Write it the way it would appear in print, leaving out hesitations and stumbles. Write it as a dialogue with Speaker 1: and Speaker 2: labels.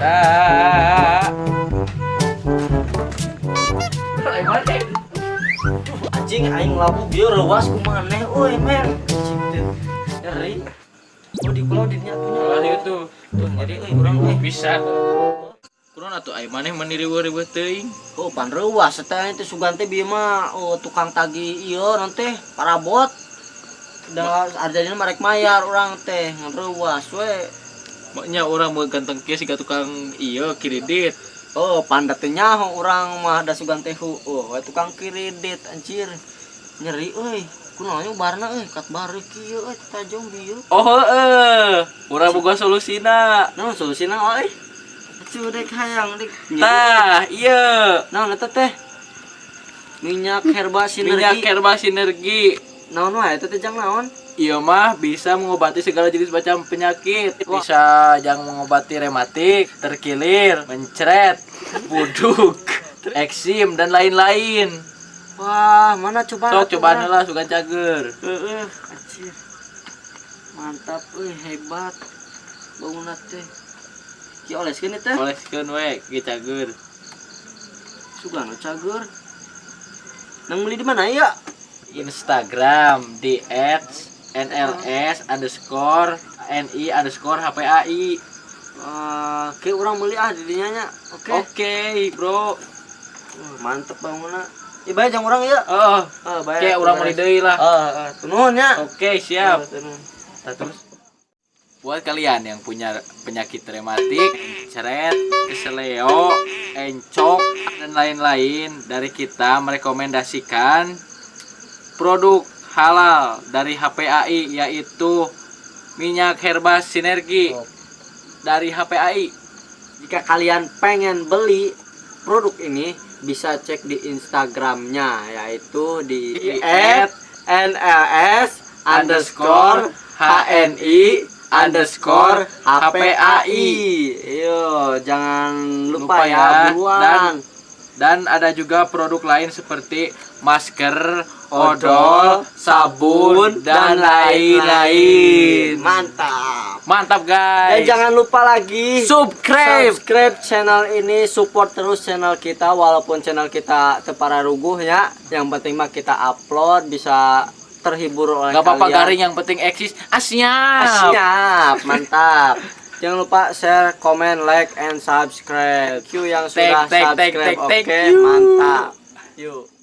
Speaker 1: Tah. Ai maneh?
Speaker 2: Duh, anjing, aing labu bieu reuwas ku maneh euy, men. Anjing teh. Nyeri. Oh, di pulau di dinya tuh nya.
Speaker 1: Lah itu.
Speaker 2: Tuh, nyeri euy urang euy.
Speaker 1: Bisa. Kunaon atuh ai maneh meni riweuh-riweuh teuing?
Speaker 2: Oh, pan reuwas teh teh sugan teh bieu mah, oh, tukang tagih ieu naon teh parabot. Da arjadina marek mayar urang teh ngan reuwas we.
Speaker 1: Maknya urang mau ganteng kieu siga tukang ieu kredit.
Speaker 2: Oh, pan da teu nyaho urang mah, da sugan teh oh, we tukang kredit anjir. Nyeri euy. Kunaon nya barna euy, kat bareuh kieu euy tajong bieu.
Speaker 1: Oh heeh, urang boga solusina.
Speaker 2: Naon solusina euy? Atuh dek hayang dek. Nyeri.
Speaker 1: Tah, iya.
Speaker 2: Naon eta teh? Minyak herba sinergi.
Speaker 1: Minyak herba sinergi.
Speaker 2: Naon wae eta teh, jang naon?
Speaker 1: Ieu mah bisa mengobati segala jenis macam penyakit.
Speaker 2: Wah.
Speaker 1: Bisa jang mengobati rematik, terkilir, mencret, buduk, eksim dan lain-lain.
Speaker 2: Wah, mana coba?
Speaker 1: Sok cobaan lah, sugan cager.
Speaker 2: Heeh, anjir. Mantap euy, hebat. Bauna teh. Ki oleskeun teh.
Speaker 1: Oleskeun we, ge cager.
Speaker 2: Sugan we cager. Nang beli di mana ya?
Speaker 1: Instagram di @nls_ni_hpai.
Speaker 2: Oke, urang beli ah di dinya nya. Oke.
Speaker 1: Oke, bro.
Speaker 2: Mantep bangunna. Ih, bae jang urang ya.
Speaker 1: Oh,
Speaker 2: Oh, bae.
Speaker 1: oke, urang beli deui lah.
Speaker 2: Heeh, nuhun nya.
Speaker 1: Oke, siap.
Speaker 2: Oh, nuhun.
Speaker 1: Tah, terus buat kalian yang punya penyakit rematik, ceret, keseleo, encok, dan lain-lain, dari kita merekomendasikan produk halal dari HPAI, yaitu minyak herba sinergi dari HPAI.
Speaker 2: Jika kalian pengen beli produk ini, bisa cek di Instagramnya, yaitu di
Speaker 1: Di
Speaker 2: @nls_hni_hpai. Yo, jangan lupa,
Speaker 1: Lupa
Speaker 2: ya,
Speaker 1: ya.
Speaker 2: Buruan.
Speaker 1: Dan ada juga produk lain seperti masker, odol, sabun, dan lain-lain.
Speaker 2: Mantap.
Speaker 1: Mantap, guys.
Speaker 2: Dan jangan lupa lagi
Speaker 1: subscribe.
Speaker 2: Subscribe channel ini, support terus channel kita walaupun channel kita teu pararuguh ya. Yang penting mah kita upload bisa terhibur oleh
Speaker 1: Gak apa-apa
Speaker 2: kalian.
Speaker 1: Garing, yang penting eksis. Ah, siap.
Speaker 2: Siap, mantap. Jangan lupa share, comment, like, and subscribe. Thank you yang sudah
Speaker 1: Thank, thank, thank,
Speaker 2: subscribe.
Speaker 1: Thank,
Speaker 2: Oke,
Speaker 1: thank you.
Speaker 2: Mantap. Yuk.